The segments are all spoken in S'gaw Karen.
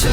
အိ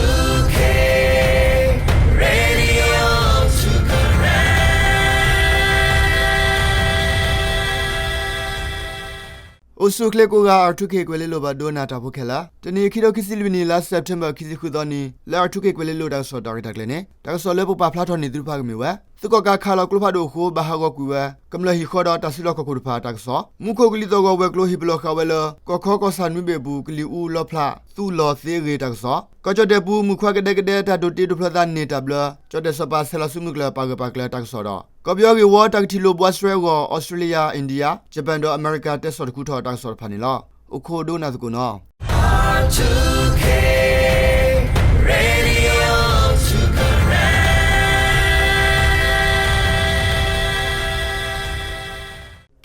ၣ်ဆူၣ်ချ့ကိးဂၤ R two K ကွဲၤလ့လိၤ ပှၤဒိကနၣ်တၢ်ဖိခဲလၢာ်, တနံၤအံၤ ခံထိခံဆံလွံၢ်နံၣ် လါစဲးပထ့ဘၢၣ် ခံဆံဃုသီနံၤ လၢ R two K ကွဲၤလ့လိၤတၢ်ကစီၣ်တၢ်ရဲၣ်တၢ်ကျဲၤန့ၣ် တၢ်ကစီၣ်လၢပပာ်ဖျါထီၣ်န့ၢ်သုတဖၣ်ကမ့ၢ်ဝဲ သုးကီၣ်ကးခးလီၤကျိဖးဒိၣ်အဃိ ဘၣ်ဟးဂီၤကွံာ်ဝဲ ကမျၢၢ်ဟံၣ်ဃီဒီးတၢ်စုလီၢ်ခီၣ်ခိၣ်တဖၣ်တၢ်ကစီၣ်, မူခိၣ်ကလံၤသီၣ်ဂီၤဝဲၤကျိၤဟ့ၣ်ပလီၢ်ဃာ်ဝဲလၢ ကီၢ်ခီကီၢ်ဆၣ်နွံဘ့ၣ်အပူၤ ကလံၤအူလီဖျး သူၣ်လီၤသ့အဂ့ၢ်တၢ်ကစီၣ်, ကီၢ်ကၠီၣ်တဲၣ်ပူၤ မုၣ်ခွါကဒဲကဒဲ တၢ်ဒိးတ့ဒိးဖျီသးန့ၢ်တၢ်ဘျၢ ကၠီၣ်တဲၣ်စီၤပၤဆဲးလီၤစုမုၢ်ကျၢၤပာ်ဂၢၢ်ပာ်ကျၢၤတၢ်ကစီၣ်ဒီး ကီၢ်ပယီၤဂ့ၢ်ဝီတၢ်ကထံၣ်လိာ်ဘှါဆှဲအဂီၢ် အီစထြ့လယါ, အ့ၣ်ဒံယါ, ယပၣ်ဒီးအမဲရကၤ တဲဆီၣ်တခူထီၣ်တၢ်ကစီၣ်တဖၣ်န့ၣ်လီၤ. အိၣ်ခိးဒိကနၣ်သကိးနီၤ.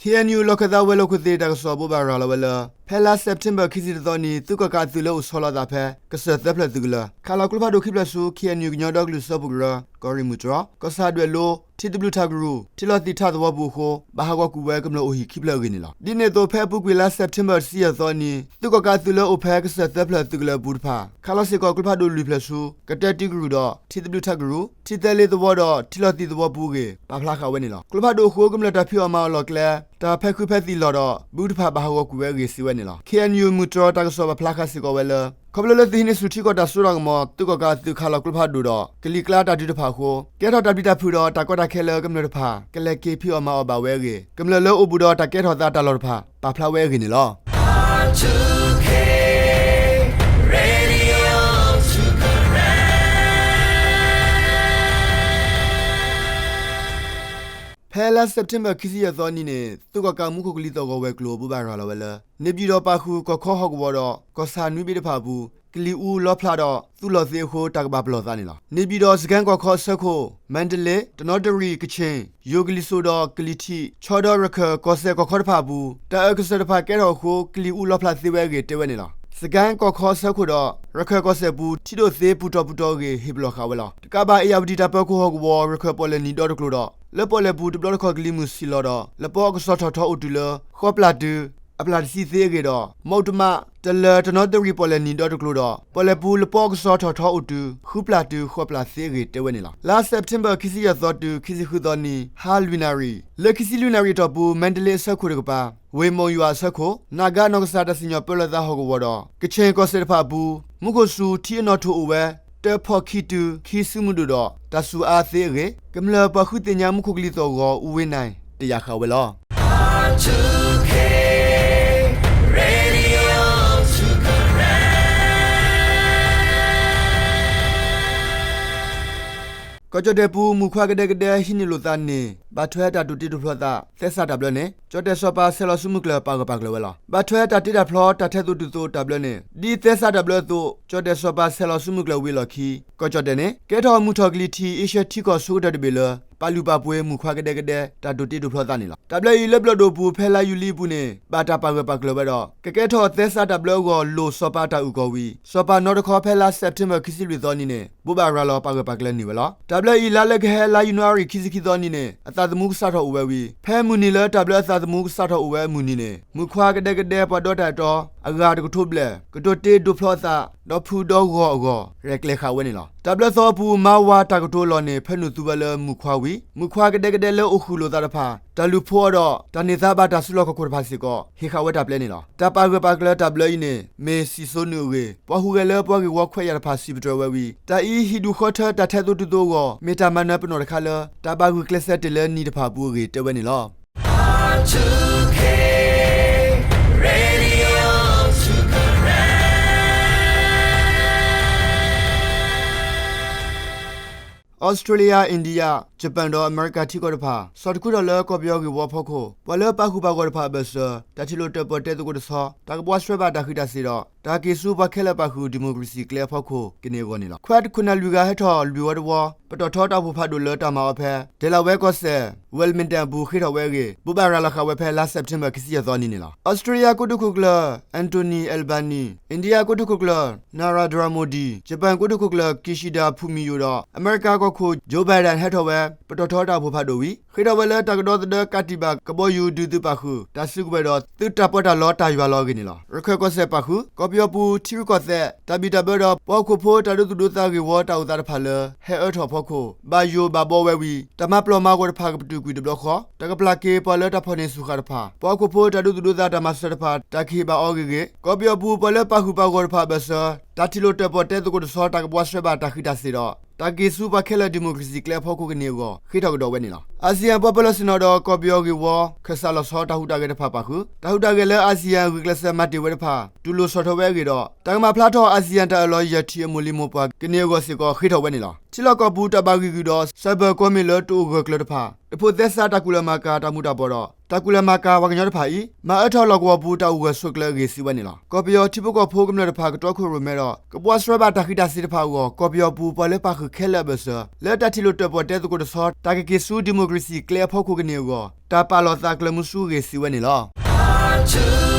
KNU လီၢ်ခၢၣ်သးဝဲၤလီၢ်ခိၣ်သ့ၣ်တၢ်ကစီၣ်ဘိးဘၣ်ရၤလီၤဝဲလၢ ဖဲလါစဲးပထ့ဘၢၣ် ခံဆံတသီနံၤ သုးကီၣ်ကးအသုးလၢအိၣ်ဆီလီၤအသးဖဲ ကစၢၢ်သၢဖျၢၣ်သုးကလၢၤ ခးလီၤကျိဖးဒိၣ်ခံဖျၢၣ်ဆူ KNU ကညီဒီကလုာ်စၢဖှိၣ်ကရၢ ကီၢ်ရ့ၣ်မုၢ်တြီၢ်, ကီၢ်ဆၣ်ဒွဲၣ်လိ, ထံသဘျုးထးကရူၢ်, ထံလီၤသံးထးသဝီပူၤအဃိ ဘၣ်ဟးဂီၤကွံာ်ဝဲကမျၢၢ်အိၣ်ဟံၣ်ခံဖျၢၣ်အဂ့ၢ်န့ၣ်လီၤ. ဒ်န့ၣ်အသိး ဖဲအပူၤကွံာ်လါစဲးပထ့ဘၢၣ် တဆံယဲၢ်သီနံၤ သုးကီၣ်ကးအသုးလၢအိၣ်ဖဲကစၢၢ်သၢဖျၢၣ်သုးကလၢၤအပူၤတဖၣ် ခးလီၤစ့ၢ်ကီးကျိဖးဒိၣ်လွံၢ်ဖျၢၣ်ဆူ ကတၢတံကရူၢ်ဒီး ထံသဘျုးထးကရူၢ်, ထံသဲလ့သဝီဒီး ထံလီၤသံးသဝီပူၤအဂ့ၢ် ပာ်ဖျါဃာ်ဝဲန့ၣ်လီၤ. ကျိဖးဒိၣ်အဃိ ကမျၢၢ်တၢ်ဖံးအီၣ်မၤအီၣ်လီၢ်ကျဲ တၢ်ဖဲးခုးဖဲးသံၣ်လီၢ်ဒီး ဘုတဖၣ်ဘၣ်ဟးဂီၤကွံာ်ဝဲအဂ့ၢ်စံးဝဲန့ၣ်လီၤ. KNU မုၢ်တြီၢ်တၢ်ကစီၣ်ပာ်ဖျါဃာ်စ့ၢ်ကီးဝဲလၢ ခီဖျိလၢသုးဟံးန့ၢ်ဆူၣ်ထံကီၢ်တၢ်စိတၢ်ကမီၤ သုးကီၣ်ကးအသုးခးလီၤကျိဖးဒိၣ်ဒီး ကလံၤကျါတၢ်ဒုးတဖၣ်အဃိ ကဲထီၣ်တၢ်ပျံၤတၢ်ဖုးဒီးတၢ်ကီတၢ်ခဲလၢကမျၢၢ်တဖၣ် ကလဲၤက့ၤဖံးအီၣ်မၤအီၣ်ဘၣ်ဝဲအဂ့ၢ် ကမျၢၢ်လၢအိၣ်ဘူးဒီးတၢ်ကဲထီၣ်သးတၢ်လီၢ်တဖၣ် ပာ်ဖျါဝဲအဂ့ၢ်န့ၣ်လီၤ. ဖဲလါစဲးပထ့ဘၢၣ် ခံဆံယဲၢ်သီနံၤန့ၣ် သုးကီၣ်ကးမူခိၣ်ကလံၤသီၣ်ဂီၤဝဲၤကျိၤဘိးဘၣ်ရၤလီၤဝဲလၢ န့ၣ်ပၠံၣ်တီၣ်ပာ်ဃုာ် ကီၢ်ခီဟီၣ်ကဝီၤဒီး ကီၢ်ဆၣ်နွံဘ့ၣ်တဖၣ်အပူၤ ကလံၤအူလီဖျးဒီး သူၣ်လီၤသ့အဃိ တၢ်ကဘၣ်ပလီၢ်သးန့ၣ်လီၤ. န့ၣ်ပၠံၣ်တီၣ် စကဲၣ်ကီၢ်ခီအဆၢခိၣ်, မါတလ့, တနီသရံၣ်, ကခ့ၣ်, ယိၤကလံၤစိးဒီးကလံၤထံး ဆီဒီးရခၢၣ်ကီၢ်စဲၣ်ကီၢ်ခီတဖၣ်အပူၤ တၢ်အၢၣ်ကစၢၢ်တဖၣ်ကဲထီၣ်အဃိ ကလံၤအူလီဖျးသ့ဝဲအဂ့ၢ်တဲဝဲန့ၣ်လီၤ. စကဲၣ်ကီၢ်ခီအဆၢခိၣ်ဒီး ရခၢၣ်ကီၢ်စဲၣ်ပူၤ ထံဒိၣ်သ့ပူၤတီၢ်ပူၤတီၢ်အဂ့ၢ် ဟ့ၣ်ပလီၢ်ဃာ်ဝဲလီၤ. တကးဘၣ် အ့ၣ်ယၣ်ဝတံၣ်တၢ်ပၢၤခိၣ်ဟီၣ်ကဝီၤ ရခၢၣ်ပီၣ်လဲၣ်နံၤဒီတကျိၤဒီး လၢပီၣ်လဲၣ်ပူၤတဘျီတခီၣ်ကလံၤမုၢ်ဆံၣ်လီၤဒီး လပီအကစီၣ်ထီၣ်ထီအိၣ်တုၤလၢ ဃီပျၢ်တုၤ အပျၢ်တဆံသ့အဂ့ၢ်ဒီး မီးတမး တလၢၤ တနီသရံၣ်ပီၣ်လဲၣ်နံၤဒီတကျိၤဒီး ပီၣ်လဲၣ်ပူၤလပီအကစီၣ်ထီၣ်ထီအိၣ်တုၤ ဃုပျၢ်တုၤဃိးပျၢ်သ့အဂ့ၢ်တဲဝဲန့ၣ်လီၤ. လါစဲးပထ့ဘၢၣ် ခံဆံယဲၢ်သီတုၤ ခံဆံဃုသီနံၤ ဟါလွံၢ်နၣ်ရံၣ် လၢခံဆံလွံၢ်နၣ်ရံၣ်အတီၢ်ပူၤ မါတလ့အဆၢခိၣ်တကပၤ ဝ့ၢ်မိၢ်ယွၤအဆၢခိၣ် နးကါနီၢ်ကစၢ်တၢ်စံၣ်ညီၣ်ပၢလီၤသးဟီၣ်ကဝီၤဒီး ကခ့ၣ်ကီၢ်စဲၣ်တဖၣ်အပူၤ မူခိၣ်စူၤထံအနီၣ်ထိၣ်အိၣ်ဝဲ တၢဖီၣ်ခံတုၤ ခံဆူမုၢ်ဒိၣ်ဒီး တၢ်စူၤအါသ့အဂ့ၢ် ကမျၢၢ်ပာ်ဃုသ့ၣ်ညါမူခိၣ်ကလံၤသီၣ်ဂီၤ အူဝ့နၣ် တယာ်ဃာ်ဝဲလီၤ. ကီၢ်ကၠီၣ်တဲၣ်ပူၤ မုၣ်ခွါကဒဲကဒဲ ဟံးန့ၢ်လိာ်သးန့ၢ် ဘၣ်ထွဲတၢ်ဒိးတ့ဒိးဖျီသး သဲစးတၢ်ဘျၢန့ၣ် ကၠီၣ်တဲၣ်စီၤပၤဆဲးလီၤစုမုၢ်ကျၢၤ ပာ်ဂၢၢ်ပာ်ကျၢၤဝဲလီၤ. ဘၣ်ထွဲတၢ်တ့တၢ်ဖျီ တၢ်ထဲသိးတုၤသိးတၢ်ဘျၢန့ၣ် ဒ်သဲစးတၢ်ဘျၢအသိး ကၠီၣ်တဲၣ်စီၤပၤဆဲးလီၤစုမုၢ်ကျၢၤဝံၤအလီၢ်ခံ ကီၢ်ကၠီၣ်တဲၣ်န့ၣ် ကဲထီၣ်မုၢ်ထီၣ်ကလံၤထံး အ့ရှၢၣ်ထံကီၢ်ဆိကတၢၢ်တဘ့ၣ်လၢ ပာ်လုၢ်ပာ်ပှ့ၤ မုၣ်ခွါကဒဲကဒဲ တၢ်ဒိးတ့ဒိးဖျီသးန့ၣ်လီၤ. တၢ်ဘျၢအံၤလၢဘျီၣ်ဒိၣ်ပူၤ ဖဲလါယူၤလံအပူၤန့ၣ် ဘၣ်တၢ်ပာ်ဂၢၢ်ပာ်ကျၢၤဝဲဒီး ကကဲထီၣ်သဲစးတၢ်ဘျၢအဂီၢ် လိၣ်စီၤပၤတၢ်အုၣ်ကီၤဝံၤ စီၤပၤနီတခီ ဖဲလါစဲးပထ့ဘၢၣ် ခံဆံလွံၢ်သီနံၤန့ၣ် ဘိးဘၣ်ရၤလီၤပာ်ဂၢၢ်ပာ်ကျၢၤန့ၢ်ဝဲလီၤ. တၢ်ဘျၢအံၤ လါလၢကဟဲ လါယနူၤအါရံၤ ခံဆံခံသီနံၤန့ၣ် အသးသမူကစးထီၣ်အိၣ်ဝဲဝံၤ ဖဲမုၢ်နံၤလၢတၢ်ဘျၢအသးသမူကစးထီၣ်အိၣ်ဝဲအမုၢ်နံၤန့ၣ် မုၣ်ခွါကဒဲကဒဲပှၤဒီတၢ်အဲၣ်တီ အဂၤတကထိဘျဲၣ် ကဒိးတ့ဒိးဖျီအသး ဒီးဖုဒီဂီၢ်အဂီၢ် ရဲၣ်ကျဲၤဃာ်ဝဲန့ၣ်လီၤ. တၢ်ဘျၢသီအပူၤ မါဝၤတၢ်ကတိၤလီၢ်န့ၣ် ဖၢနုာ်သူဝဲလၢမုၣ်ခွါဝံၤ မုၣ်ခွါကဒဲကဒဲလၢအိၣ်ဃုာ်လိာ်သးတဖၣ် တၢ်လုၢ်ဖိအီၤဒီး တၢ်န့ၢ်သါဘၣ်တၢ်စုလီၢ်ခီၣ်ခိၣ်တဖၣ်စ့ၢ်ကီး ဟ့ၣ်ဃာ်ဝဲတၢ်ပျဲန့ၣ်လီၤ. တၢ်ပာ်ဂၢၢ်ပာ်ကျၢၤတၢ်ဘျၢအံၤန့ၣ် မ့ၢ်စံၣ်စိနုာ်အဂ့ၢ် ပှၤဟူးဂဲၤလၢပှၤဂ့ၢ်ဝီခွဲးယာ်တဖၣ်စံးပတြၢၤဝဲဝံၤ တၢ်အံၤဟံၣ်ဒူၣ်ဃီထၢတၢ်ထဲသိးတုၤသိးအဂီၢ် မ့ၢ်တၢ်မၤနၢၤပနီၣ်တခါလၢ တၢ်ဘၣ်ဂုာ်ကျဲးစၢးတ့ၢ်လၢနံၤတဖၣ်အပူၤအဂ့ၢ်တဲဝဲန့ၣ်လီၤ. အီစထြ့လယါ, အ့ၣ်ဒံယါ, ယပၣ်ဒီး အမဲရကၤထံကီၢ်တဖၣ် ဆီၣ်တခူထီၣ်လၢကီၢ်ပယီၤဂ့ၢ်ဝီအဖီခိၣ် ပှၤလၢပာ်ဃုာ်ပာ်ဂီၢ်တဖၣ်အဘၢၣ်စၢၤ တၢ်ထံၣ်လိာ်တၢၣ်ပီၣ်တဲသကိးတဆီ တၢ်ကဘှါဆှဲဘၣ်တၢ်ဃံးတၢ်စ့ၤဒီး တၢ်က့ၤဆူပှၤခဲလၢာ်ပာ်ဃုာ် ဒံၣ်မိၣ်ကရ့ၣ်စံၣ်ကျဲအဖီခိၣ်ကန့ၢ်အဂီၢ်န့ၣ်လီၤ. ခွဲးတခိၣ်နၢ်လွံၢ်ဂၤဟဲထီၣ်လွံၢ်ဝီတဝီ ပတီၢ်ထီတၢ်အိၣ်ဖှိၣ်ဖးဒိၣ်လၢတၢ်မၤအီၤဖဲ ဒဲလဝဲကီၢ်စဲၣ် Wilmington အပူၤဃ့ထီၣ်ဝဲအဂ့ၢ် ဘိးဘၣ်ရၤလီၤဃာ်ဝဲဖဲလါစဲးပထ့ဘၢၣ် ခံဆံယဲၢ်သီနံၤန့ၣ်လီၤ. အီစထြ့လယါကိတိာ်ခိၣ်ကျၢၢ် Anthony Albanese, အ့ၣ်ဒံယါကိတိာ်ခိၣ်ကျၢၢ် Narendra Modi, ယပၣ်ကိတိာ်ခိၣ်ကျၢၢ် Kishida Fumio ဒီး အမဲရကၤကီၢ်ခိၣ် Joe Biden ဟဲထီၣ်ဝဲ ပတီၢ်ထီတၢ်အိၣ်ဖှိၣ်ဖးဒိၣ်ဝံၤ ဃ့ထီၣ်ဝဲလၢတၢ်ကဒီသဒၢကးတံာ်ဘၣ်ကဘီယူၤဒုးသုးပာ်ဃုာ် တၢ်စုကဝဲၤဒီးသုးတၢ်ပီးတၢ်လီတၢ်ယွၤလီၤအဂ့ၢ်န့ၣ်လီၤ. ရခၢၣ်ကီၢ်စဲၣ်ပာ်ဃုာ် ကီၢ်ပယီၤပူၤထံရူၢ်ကီၢ်သဲး တၢ်ဘံၣ်တၢ်ဘၢဒီးပှၤဟီၣ်ခိၣ်ဖိတၢ်ဒိသူၣ်ဒိသးဂ့ၢ်ဝီတၢ်အိၣ်သးတဖၣ်လၢ ဟဲအၢထီၣ်အဖီခိၣ် ဘၣ်ယိၣ်ဘၣ်ဘီဝဲဝံၤ တၢ်မၤပျီၢ်မၤဂီၤတဖၣ်ကပတုာ်ကွံာ်တဘျီဃီ တၢ်ကပျၢ်က့ၤပှၤလၢတၢ်ဖီၣ်န့ၢ်ဆူၣ်ဃာ်တဖၣ် ပှၤဟီၣ်ခိၣ်ဖိတၢ်ဒိသူၣ်ဒိသးတၢ်မၤစၢၤတဖၣ် တၢ်ကဟ့ၣ်ဘၣ်အီၤဂ့ၤဂ့ၤ ကီၢ်ပယီၤပူၤပှၤလၢပာ်ဃုာ်ပာ်ဂီၤတဖၣ်အဘၢၣ်စၢၤ တၢ်ထံၣ်လိာ်တၢၣ်ပီၣ်တဲသကိးတဆီ တၢ်ကဘှါဆှဲဘၣ်တၢ်ဃံးတၢ်စ့ၢ်ဒီး တၢ်က့ၤဆူပှၤခဲလၢာ်ဒံၣ်မိၣ်ကရ့ၣ်စံၣ်ကျဲအဖီခိၣ်ကန့ၢ်အဂီၢ် ဃ့ထီၣ်ကဒီးဝဲန့ၣ်လီၤ. အၣ်စံၣ်ယၣ်ပှၤပၢၤလီၢ်ဆ့ၣ်နီၤဒီးကီၢ်ပယီၤဂ့ၢ်ဝီ ခၢၣ်စးလီၤဆီတၢ်ဟူးတၢ်ဂဲၤတဖၣ်ပာ်ဃုာ် တၢ်ဟူးတၢ်ဂဲၤလၢအၣ်စံၣ်ယၣ်ဂုာ်ကျဲးစၢးမၤတ့ၢ်ဝဲတဖၣ် တူၢ်လိာ်ဆီၣ်ထွဲဝဲအဂ့ၢ်ဒီး တၢ်ကမၤဖျါထီၣ်အၣ်စံၣ်ယၣ်တၢ်အၢၣ်လီၤယဲၢ်ထံၣ်အမိၢ်လံၤမိၢ်ပှၢ်ကန့ၢ်အဂီၢ်စ့ၢ်ကီး ဃ့ထီၣ်ဝဲန့ၣ်လီၤ. ထံလီၢ်ကီၢ်ပူၤတၢ်ဘၣ်ဂံၢ်ဂုာ်ဒီး စဲးဘၢၣ်ကီၢ်မ့ၢ်လၢတအိၣ်ဂၢၢ်ကျၢၤတဖၣ် တဖိးသဲစးတၢ်ကူၣ်လဲၤမၤကၤတၢ်မူၤတၢ်ဘှီးဒီး တၢ်ကူၣ်လဲၤမၤကၤပှၤကညီတဖၣ်အံၤ မၤအၢထီၣ်လီၢ်ကဝီၤပူၤတၢ်အိၣ်ဂၢၢ်ဆိးကျၢၤအဂ့ၢ်စံးဝဲန့ၣ်လီၤ. ကီၢ်ပယီၤထံဖိကီၢ်ဖိကမျၢၢ်တဖၣ်ကတီခိၣ်ရိၣ်မဲဒီး ကဘှါဆှဲဘၣ်တၢ်ဃံးတၢ်စ့ၢ်တဖၣ်အဂီၢ် ကီၢ်ပယီၤပူၤပှၤလၢပာ်ဃုာ်ခဲလၢာ်အဘၢၣ်စၢၤ လၢတၢ်ထံၣ်လိာ်တၢၣ်ပီၣ်တဲသကိးတဆီ တၢ်ကက့ၤဆူဒံၣ်မိၣ်ကရ့ၣ်စံၣ်ကျဲအဖီခိၣ်ကန့ၢ်အဂီၢ် တၢ်ပာ်လီၤသးကျၢၤမုဆူအဂ့ၢ်စံးဝဲန့ၣ်လီၤ.